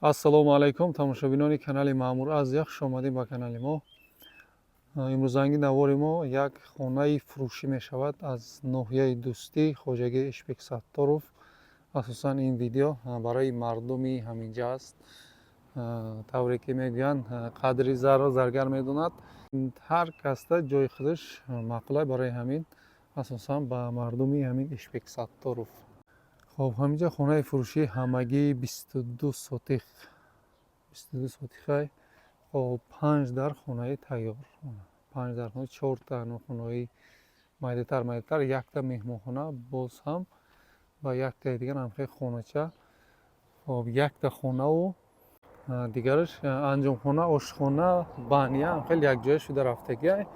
Ассалому алайкум, тамошобинони канали Маъмур Азия, хуш омадем ба канали мо. Имрӯзанги навори мо як хонаи фурӯшӣ мешавад аз ноҳияи Дӯстӣ, хоҷагии Эшбек Сатторов. Асосан ин видео барои мардуми ҳаминҷа аст. Тавре ки мегӯянд, қадри зарро заргар медонад. Ҳар касда ҷои худаш маъқула, барои ҳамин асосан ба мардуми ҳамин Эшбек Сатторов. Хоб, ҳаминҷа хонаи фурӯшӣ ҳамагӣ 22 сотих, 22 сотихай. Хоб, панҷ дар хонаи тайёр, панҷ дар хона, чорта хонаҳои майдатар майдатар, якта меҳмонхона, боз ҳам ба яктаи дигар ҳамхел хонача. Хоб, якта хонаву дигараш анҷомхона, ошхона, баня ҳамхел якҷоя шуда рафтагиай.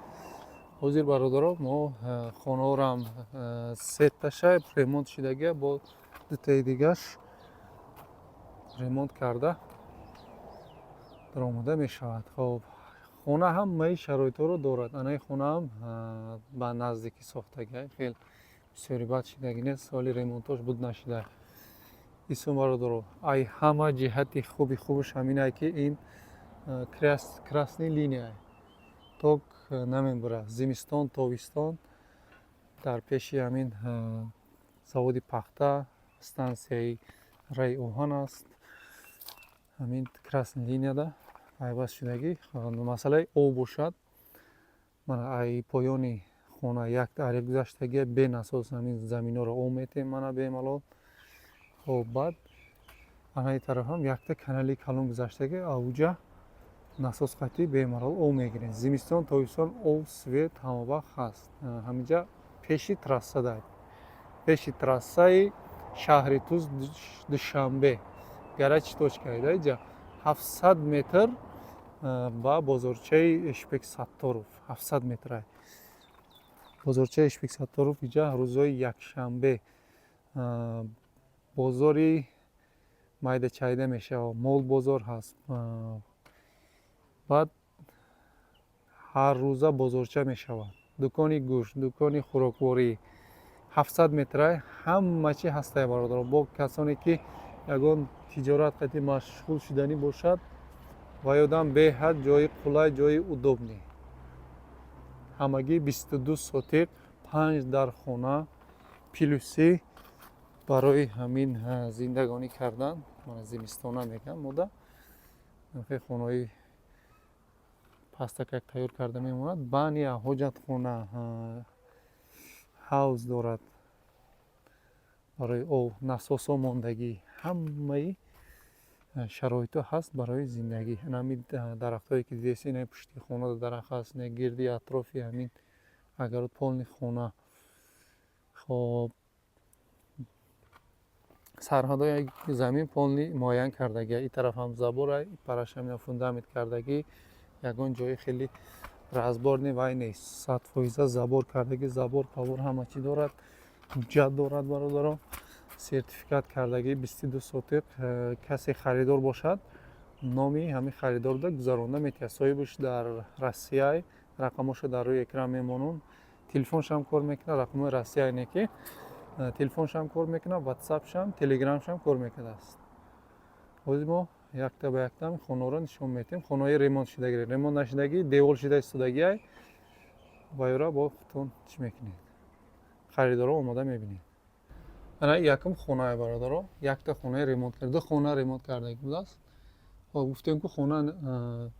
Ҳозир, бародаро, мо хонаҳорам сеташа ремонт шудагия, бо дутаи дигаш ремонт карда даромада мешавад. Хоб, хона ҳамаи шароитҳоро дорад. Анаи хонаам ба наздикӣ сохтагиай, хел бисёри бад шидагӣ нест, ҳоли ремонтош буд нашуда. Исум, бародаро, ай ҳама ҷиҳати хуби хубаш ҳаминае, ки ин красный линия, ток намебурад зимистон, тобистон. Дар пеши ҳамин заводи пахта, стансияи раи оҳан аст. Ҳамин красный линияда пайваст шудагӣ. Масъалаи об бошад, мана, ай поёни хона якта ариқ гузаштагия, бе насос ҳамин заминҳоро об метем, мана, бемалол. Хоб, баъд анаи тарафам якта канали калон гузаштагӣ, авҷа насос қатӣ бемалол об мегирем. Зимистон, тобистон об, свет ҳама вақт ҳаст. Ҳаминҷа пеши трассада, пеши трассаи шаҳри Туз Душанбе, горячий точка иҷа, 700 метр ба бозорчаи Эшбек Сатторов, 700 метра бозорчаи Эшбек Сатторов. Иҷа рӯзҳои якшанбе бозори майдачайда мешавад, мол бозор ҳаст. Баъд ҳар рӯза бозорча мешавад, дукони гӯшт, дукони хӯрокворӣ. 700 метра ҳама чи ҳастае, бародаро. Бо касоне ки ягон тиҷорат қати машғул шуданӣ бошад, ва ёдам беҳад ҷои қулай, ҷои удобный. Ҳамагӣ 22 сотиқ, панҷ дар хона, плюси барои ҳамин зиндагонӣ кардан. Мана, зимистона мегӯям, мода хонаҳои пастакак тайёр карда мемонад. Баня, ҳоҷатхона, ҳавз дорад барои об, насосҳо мондагӣ, ҳамаи шароитҳо ҳаст барои зиндагӣ. Ҳамин дарахтҳое ки дидеси, ина пушти хонада дарахт ҳаст, ина гирди атрофи ҳамин огород полный хона. Хоб, сарҳадҳои замин полный муайян кардагӣ. И тарафам забора, и парашам фундамент кардагӣ. Ягон ҷои хеле разборный вай нест, 100 фоиза забор кардагӣ, забор пабор ҳама чӣ дорад, ҳуҷҷат дорад, бародарон, сертификат кардагӣ. 22 сотиқ. Касе харидор бошад, номи ҳамин харидорда гузаронда метиҳад. Соҳибаш дар Россияй, рақамошо дар рӯи экран мемонам. Телефоншам кор мекунад, рақамҳои Россия не, ки телефоншам кор мекунад, ватсапшам, телеграмшам кор мекардааст. Ҳозир мо якта ба якта хонаҳоро нишон медиҳем. Хонаҳои ремонт шудагӣ, ремонт нашудагӣ, девол шида истодагиай, ва ёра бо худтон чӣ мекунед, харидорро омода мебинед. Ана якум хонае, бародаро, якта хонаи ремонт карда, ду хона ремонт кардагӣ будааст. Хоб, гуфтем, ку хона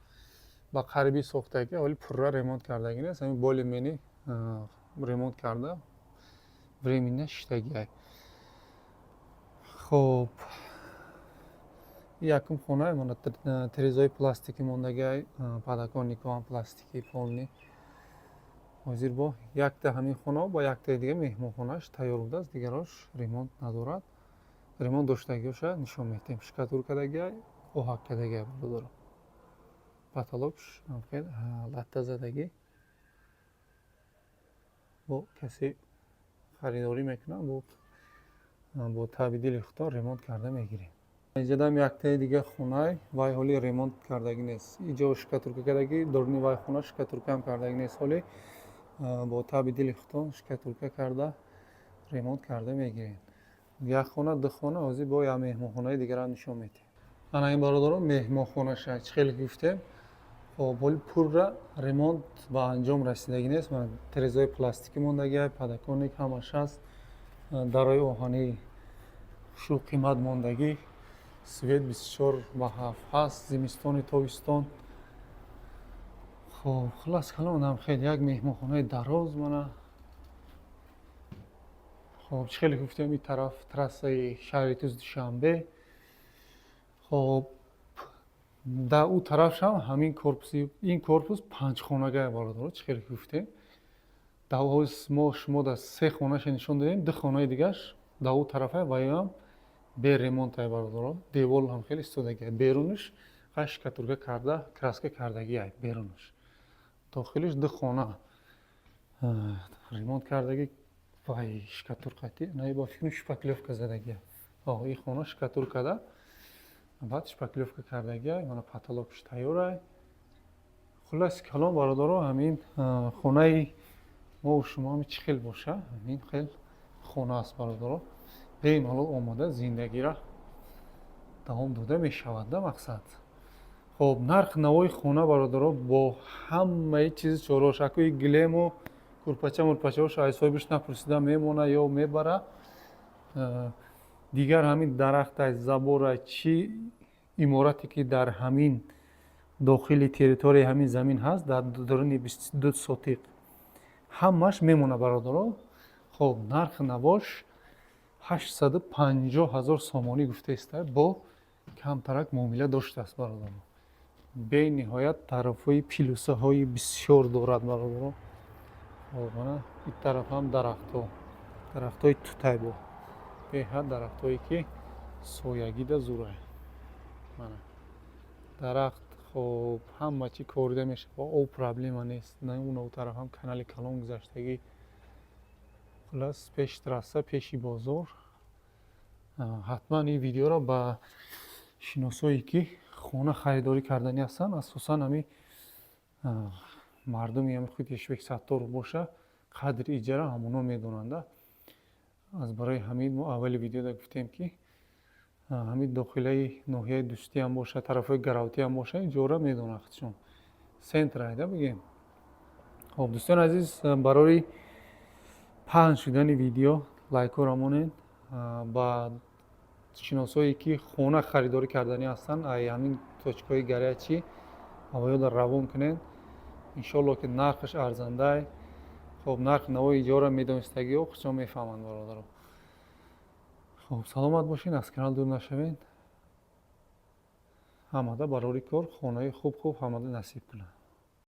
ба қарибӣ сохтагӣ, ҳоли пурра ремонт кардагӣ нест, ҳамин более-менее ремонт карда, временно шиштагиай. Хоб, якум хона, мана, тирезаҳои пластикӣ мондагиай, подоконникҳоам пластикӣ полный. Ҳозир бо якта ҳамин хона бо яктаи дига меҳмонхонааш тайёр будааст, дигарош ремонт надорад. Ремонт доштагиоша нишон медиҳем. Штукатуркадагиай, оҳак кардагиай, бародаро. Потолокш хел латта задагӣ. Бо касе харидорӣ мекунад, бо таъби дили худтон ремонт карда мегирем. Инҷадам яктаи дига хонай, вай ҳоли ремонт кардагӣ нест. Иҷо штукатурка кардагӣ, дорни вай хона штукатуркаам кардагӣ нест ҳоли. Бо таъби дили худтон штукатурка карда, ремонт карда мегирем. Як хона, ду хона, ҳозир бо як меҳмонхонаи дигарам нишон медиҳем. Ана ин, бародарон, меҳмонхонаша. Чӣ хеле гуфтем, хоб, ҳоли пурра ремонт ба анҷом расидагӣ нест. Мана, тирезаҳои пластикӣ мондагиай, подоконник ҳамаш ҳаст, дарои оҳании хушу қимат мондагӣ, свет 24 ба 7 ҳаст, зимистони тобистон. Хоб, хуллас калом, хеле як меҳмонхонаи дароз. Мана, хоб, чӣ хеле гуфтем, ин тараф трассаи шаҳри Туз, Душанбе. Хоб, дар ӯ тарафшам ҳамин корпуси, ин корпус панҷхонагае, бародаро. Чӣ хеле гуфтем, дар мо шумо дар се хонаша нишон додем, ду хонаи дигаш дар ӯ тарафа ва ам бе ремонтае, бародаро. Девол ҳам хеле истодагиа, берунаш штукатурка карда, краска кардагиай берунаш, дохилиш ду хона ремонт кардагӣ вай штукатуркати на, ба фикрам, шпаклёвка задагиа. Ин хона штукатур карда, баъд шпаклёвка кардагиай. Мана, потолокш тайёрай. Хулласи калом, бародаро, ҳамин хонаи мову шумо ҳами чӣ хел боша, ҳамин хел хона аст, бародаро. Бемалол омода зиндагиро давом дода мешавад да мақсад. Хоб, нарх навои хона, бародаро, бо ҳамаи чизи чорош, акои гилему курпача мурпачаош аз соҳибаш напурсида мемона ё мебара. Дигар ҳамин дарахта, забора, чӣ иморате, ки дар ҳамин дохили территорияи ҳамин замин ҳаст, дар даруни 22 сотиқ, ҳамааш мемона, бародаро. Хоб, нархи навош 850 000 сомонӣ гуфтаиста, бо камтарак муомила доштааст, бародаро. Бениҳоят тарафҳои плюсаҳои бисёр дорад, бародаро. Мана, ин тараф ҳам дарахтҳо, дарахтҳои тутайбо, беҳад дарахтҳое, ки соягида зурай. Мана дарахт. Хоб, ҳама чӣ корида мешавад, об проблема нест. На, он тараф ҳам канали калон гузаштагӣ. Хуллас, пеши трасса, пеши бозор. Ҳатман ин видеоро ба шиносое, ки хона харидорӣ карданӣ ҳастанд, асосан ҳами мардуми ҳами худи Ишбек Сатторов боша, қадри иҷара ҳамоно медонанда. Аз барои ҳамин мо аввали видеода гуфтем, ки ҳамин дохилаи ноҳияи Дӯстиам боша, тарафҳои Гаравтиам боша, ин ҷора медонад худшон, центр айда бигем. Хоб, дӯстони азиз, барои паҳн шудани видео лайкҳоро монед. Ба шиносое, ки хона харидорӣ карданӣ ҳастанд, ай ҳамин точкаҳои горячий ҳавоёда равон кунед. Иншоалло, ки нархаш арзандай. Хоб, нархи навои иҷора медонистагиҳо худшон мефаҳманд, бародаро. Хоб, саломат бошед, аз канал дур нашавед. Ҳамада барори кор, хонаи хуб хуб ҳамада насиб кунад.